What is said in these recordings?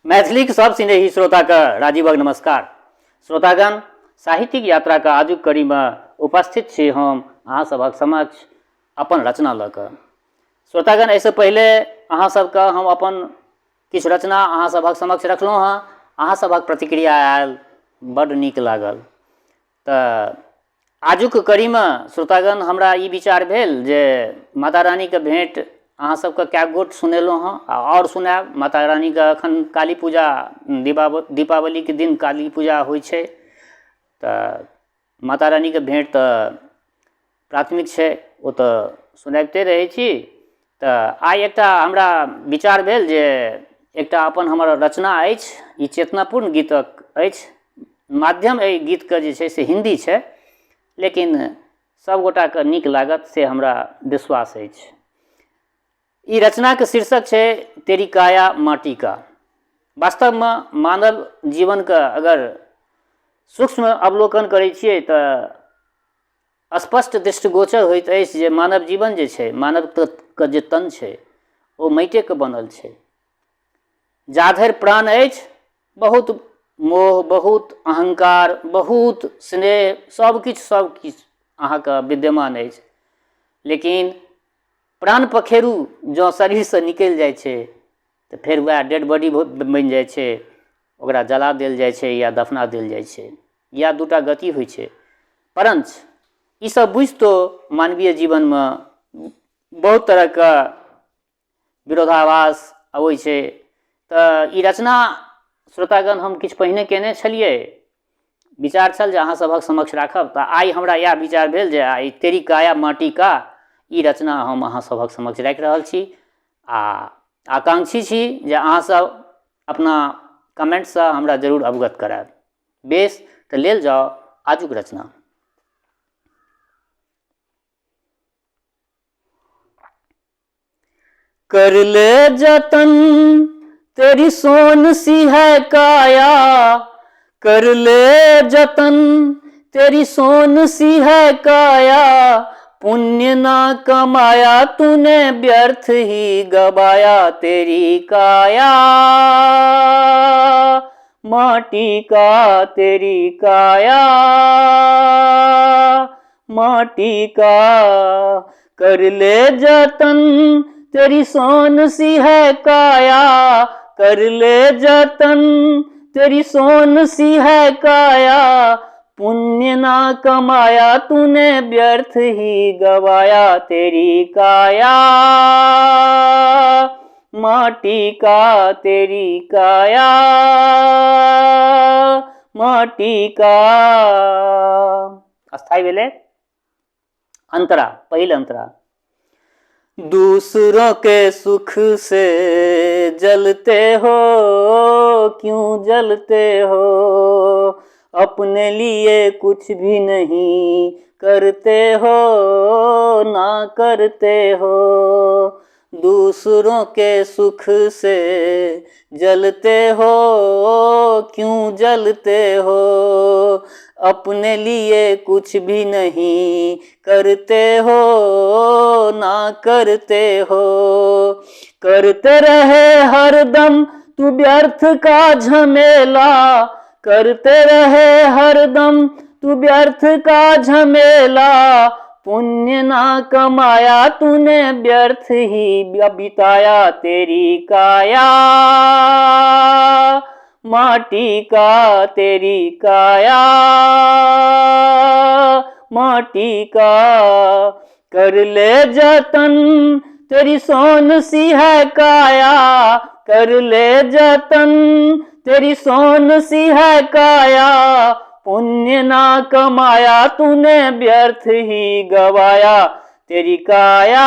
मैथिलीक सब सिनेही श्रोताके राजीवक नमस्कार। श्रोतागण, साहित्यिक यात्राके आजुक कड़ीमे उपस्थित छी हम अहाँ सभक समक्ष अपन रचना लऽ कऽ। श्रोतागण, एहिसँ पहिले अहाँ सबके हम अपन किछु रचना अहाँ सभक समक्ष रखलहुँ हँ। अहाँ सभक प्रतिक्रिया आयल, बड्ड नीक लागल। तऽ आजुक कड़ीमे श्रोतागण हमरा ई विचार भेल जे माता रानीके भेँट अहाँ सबके कए गोट सुनेलहुँ हँ आ आओर सुनायब। माता रानीके एखन काली पूजा दीपावलीके दिन काली पूजा होइ छै, तऽ माता रानीके भेँट तऽ प्राथमिक छै, ओ तऽ सुनाबिते रहै छी। तऽ आइ एकटा हमरा विचार भेल जे एकटा अपन हमर रचना अछि, ई चेतनापूर्ण गीतक अछि। माध्यम एहि गीतके जे छै से हिन्दी छै, लेकिन सभगोटाके नीक लागत से हमरा विश्वास अछि। ई रचनाके शीर्षक छै तेरी काया माटी का। वास्तवमे मानव जीवनके अगर सूक्ष्म अवलोकन करै छियै तऽ स्पष्ट दृष्टिगोचर होइत अछि जे मानव जीवन जे छै, मानवके जे तन छै, ओ माटिएके बनल छै। जाधरि प्राण अछि बहुत मोह, बहुत अहंकार, बहुत स्नेह, सबकिछु सबकिछु अहाँके विद्यमान अछि। लेकिन प्राण पखेरु जँ शरीरसँ निकलि जाइ छै तऽ फेर वएह डेड बॉडी बनि जाइ छै, ओकरा जला देल जाइ छै या दफना देल जाइ छै, या दूटा गति होइ छै। परञ्च ईसब बुझितो मानवीय जीवनमे बहुत तरहके विरोधाभास अबै छै। तऽ ई रचना श्रोतागण हम किछु पहिने कयने छलियै, विचार छल जे अहाँ सभक समक्ष राखब। तऽ आइ हमरा इएह विचार भेल जे आइ तेरी काया माटी का ई रचना हम अहाँ सभक समक्ष राखि रहल छी आ आकांक्षी छी जे अहाँसभ अपना कमेन्टसँ हमरा जरूर अवगत करायब। बेस, तऽ लेल जाउ आजुक रचना। कर ले जतन तेरी सोन सी है काया, कर ले जतन तेरी सोन सी है काया, पुण्य ना कमाया तूने व्यर्थ ही गवाया, तेरी काया माटी का, तेरी काया माटी का। कर ले जतन तेरी सोन सी है काया, कर ले जतन तेरी सोन सी है काया, पुण्य ना कमाया तूने व्यर्थ ही गवाया, तेरी काया माटी का, तेरी काया माटी का। अस्थायी भेलै अंतरा, पहिल अंतरा। दूसरों के सुख से जलते हो क्यों जलते हो, अपने लिए कुछ भी नहीं करते हो ना करते हो, दूसरों के सुख से जलते हो क्यों जलते हो, अपने लिए कुछ भी नहीं करते हो ना करते हो, करते रहे हरदम तू व्यर्थ का झमेला, करते रहे हरदम तू व्यर्थ का झमेला, पुण्य ना कमाया तूने व्यर्थ ही बिताया, तेरी काया माटी का, तेरी काया माटी का। कर ले जतन तेरी सोन सी है काया, कर ले जतन तेरी सोन सी है काया, पुण्य ना कमाया तूने व्यर्थ ही गवाया, तेरी काया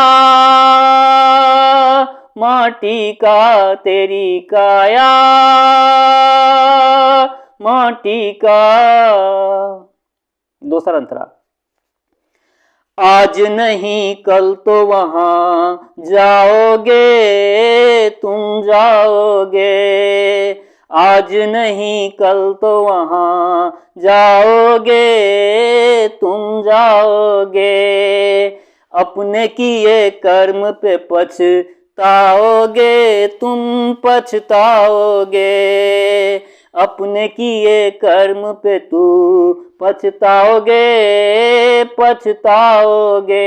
माटी का, तेरी काया माटी का। दोसर अंतरा। आज नहीं कल तो वहाँ जाओगे तुम जाओगे, आज नहीं कल तो वहाँ जाओगे तुम जाओगे, अपने किए कर्म पे पछताओगे, पछताओगे तुम पछताओगे, अपने किए कर्म पे तू पछताओगे पछताओगे।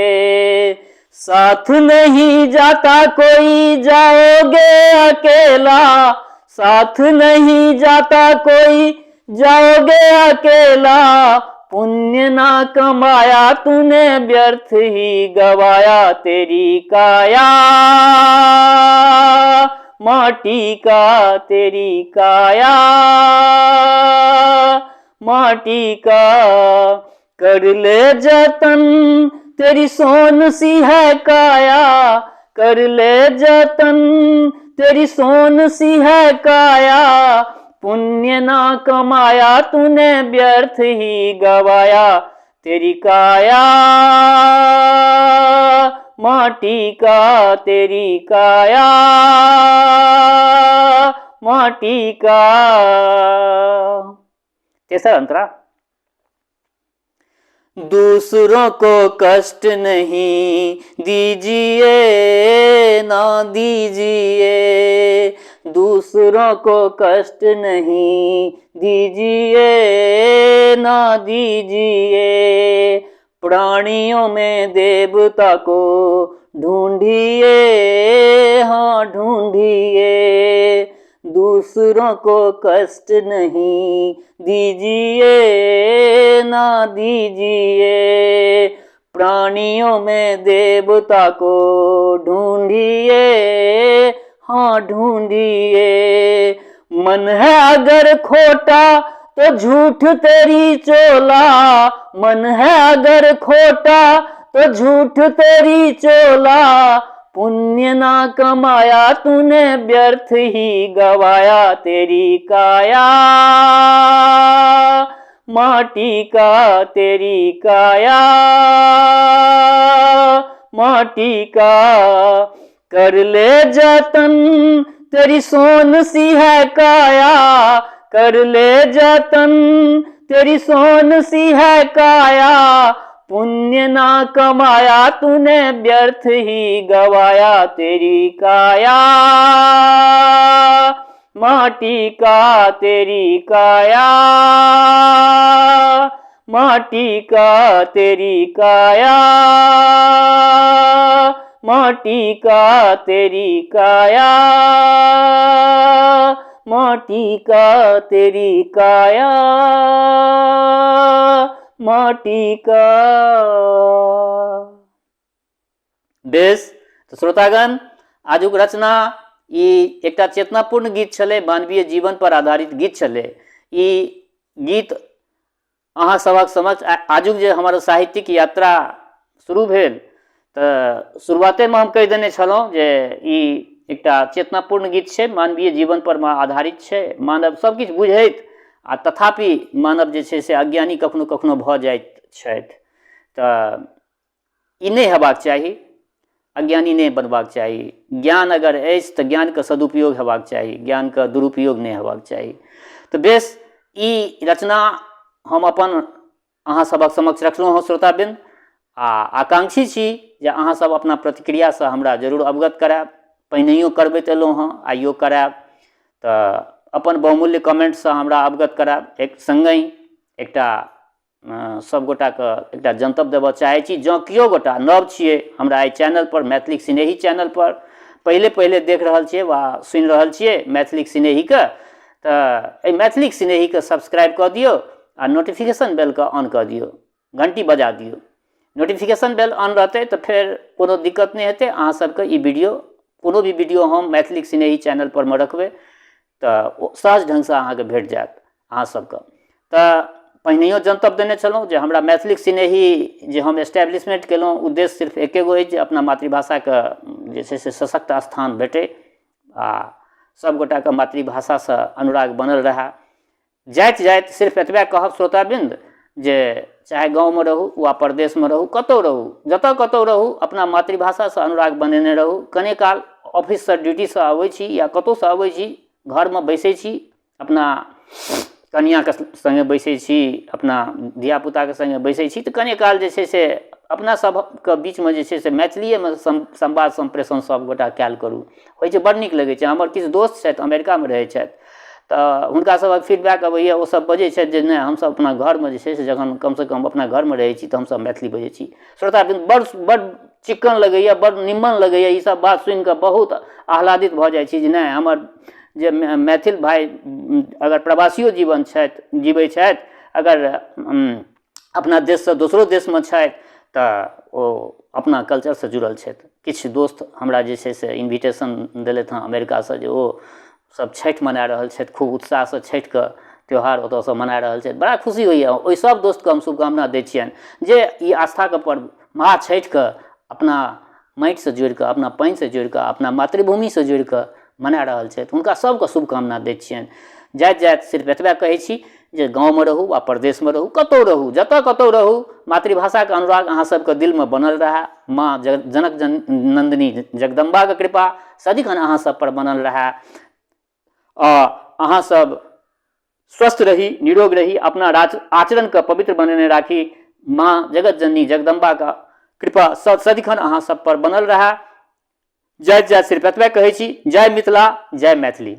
साथ नहीं जाता कोई जाओगे अकेला, साथ नहीं जाता कोई जाओगे अकेला, पुण्य ना कमाया तूने व्यर्थ ही गवाया, तेरी काया माटी का, तेरी काया माटी का। कर ले जतन तेरी सोन सी है काया, कर ले जतन तेरी सोन सी है काया, पुण्य ना कमाया तूने व्यर्थ ही गवाया, तेरी काया माटी का, तेरी काया माटी का। तेसर अंतरा, दूसरों को कष्ट नहीं दीजिए ना दीजिए, दूसरों को कष्ट नहीं दीजिए ना दीजिए, प्राणियों में देवता को ढूंढिए हाँ ढूंढिए, दूसरों को कष्ट नहीं दीजिए ना दीजिए, प्राणियों में देवता को ढूंढिए हाँ ढूंढिए। मन है अगर खोटा तो झूठ तेरी चोला, मन है अगर खोटा तो झूठ तेरी चोला, पुण्य ना कमाया तूने व्यर्थ ही गवाया, तेरी काया माटी का, तेरी काया माटी का। कर ले जतन तेरी सोन सी है काया, कर ले जतन तेरी सोन सी है काया, पुण्य ना कमाया तूने व्यर्थ ही गवाया, तेरी काया माटी का, तेरी काया माटी का, तेरी काया माटी का, तेरी काया माटी का, तेरी काया माटी का। बेस तऽ श्रोतागण, आजुक रचना ई एकटा चेतनापूर्ण गीत छलै, मानवीय जीवन पर आधारित गीत छलै। ई गीत अहाँ सभक समक्ष आजुक जे हमर साहित्यिक यात्रा शुरू भेल तऽ शुरुआतेमे हम कहि देने छलहुँ जे ई एकटा चेतनापूर्ण गीत छै, मानवीय जीवन पर मे आधारित छै। मानव सब किछु बुझैत आ तथापि मानव जे छै से अज्ञानी कखनो कखनो भऽ जाइत छथि। तऽ ई नहि हेबाक चाही, अज्ञानी नहि बनबाक चाही। ज्ञान अगर अछि तऽ ज्ञानके सदुपयोग हेबाक चाही, ज्ञानके दुरुपयोग नहि हेबाक चाही। तऽ बेस ई रचना हम अपन अहाँ सभक समक्ष रखलहुँ हँ श्रोतावृन्द, आ आकांक्षी छी जे अहाँ सब अपना प्रतिक्रियासँ हमरा जरूर अवगत करायब। पहिनहियो करबैत एलहुँ हँ, आइयो करायब। तऽ अपन बहुमूल्य कमेन्टसँ हमरा अवगत करायब। एक सङ्गहि एकटा सब गोटाके एकटा जनतब देबऽ चाहै छी, जँ केओ गोटा नव छियै हमरा एहि चैनलपर, मैथिलीक सिनेही चैनलपर पहिले पहिले देख रहल छियै वा सुनि रहल छियै मैथिलीक सिनेहीके, तऽ एहि मैथिलीक सिनेहीके सब्सक्राइब कऽ दियौ आ नोटिफिकेशन बेलके ऑन कऽ दियौ, घण्टी बजा दियौ। नोटिफिकेशन बेल ऑन रहतै तऽ फेर कोनो दिक्कत नहि हेतै अहाँ सबके। ई वीडियो, कोनो भी वीडियो हम मैथिलीक सिनेही चैनलपर मे रखबै तऽ ओ सहज ढङ्गसँ अहाँके भेट जायत अहाँ सबके। तऽ पहिनहियो जनतब देने छलहुँ जे हमरा मैथिलीक सिनेही जे हम एस्टेब्लिशमेंट केलहुँ, उद्देश्य सिर्फ एके गो अछि जे अपना मातृभाषाके जे छै से सशक्त स्थान भेटै आ सबगोटाके मातृभाषासँ अनुराग बनल रहए। जाइत जाइत सिर्फ एतबे कहब श्रोतावृन्द जे चाहे गाँवमे रहू वा परदेशमे रहू, कतहु रहू, जतऽ कतहु रहू, अपना मातृभाषासँ अनुराग बनेने रहू। कने काल ऑफिससँ ड्यूटीसँ अबै छी या कतहुसँ अबै छी, घरमे बैसै छी, अपना कनिआँके सङ्गे बैसै छी, अपना धियापुताके सङ्गे बैसै छी, तऽ कने काल जे छै से अपना सबके बीचमे जे छै से मैथिलिएमे संवाद सम्प्रेषण सबगोटा कएल करू। होइ छै, बड़ नीक लगै छै। हमर किछु दोस्त छथि, अमेरिकामे रहै छथि, तऽ हुनका सबक फीडबैक अबैए, ओसब बजै छथि जे नहि, हमसब अपना घरमे जे छै से जखन कमसँ कम अपना घरमे रहै छी तऽ हमसब मैथिली बजै छी। श्रोता बड़ बड़ चिक्कन लगैए, बड़ निम्मन लगैए। ई सब बात सुनिकऽ बहुत आह्लादित भऽ जाइ छी जे नहि, हमर जे मैथिल भाइ अगर प्रवासियो जीवन छथि, जीबै छथि, अगर अपना देशसँ दोसरो देशमे छथि तऽ ओ अपना कल्चरसँ जुड़ल छथि। किछु दोस्त हमरा जे छै से इन्विटेशन देलथि हँ अमेरिकासँ जे ओ सब छठि मना रहल छथि, खूब उत्साहसँ छठिके त्यौहार ओतऽसँ मना रहल छथि। बड़ा खुशी होइए। ओहि सब दोस्तके हम शुभकामना दै छियनि जे ई आस्थाके पर्व महाछठिके अपना माटिसँ जोड़िकऽ, अपना पानिसँ जोड़िकऽ, अपना मातृभूमिसँ जोड़िकऽ मना रहल छथि, हुनका सबके शुभकामना दै छियनि। जाइत जाइत सिर्फ एतबे कहै छी जे गाँवमे रहू वा परदेशमे रहू, कतहु रहू, जतऽ कतहु रहू, मातृभाषाके अनुराग अहाँ सबके दिलमे बनल रहए। माँ जनक नन्दिनी जगदम्बाके कृपा सदिखन अहाँ सबपर बनल रहए आ अहाँ सब स्वस्थ रही, निरोग रही, अपना आचरणके पवित्र बनेने राखी। माँ जगत जननी जगदम्बाके कृपा सदिखन अहाँ सबपर बनल रहए। जाइत जाइत सिर्फ एतबे कहै छी, जय मिथिला, जय मैथिली।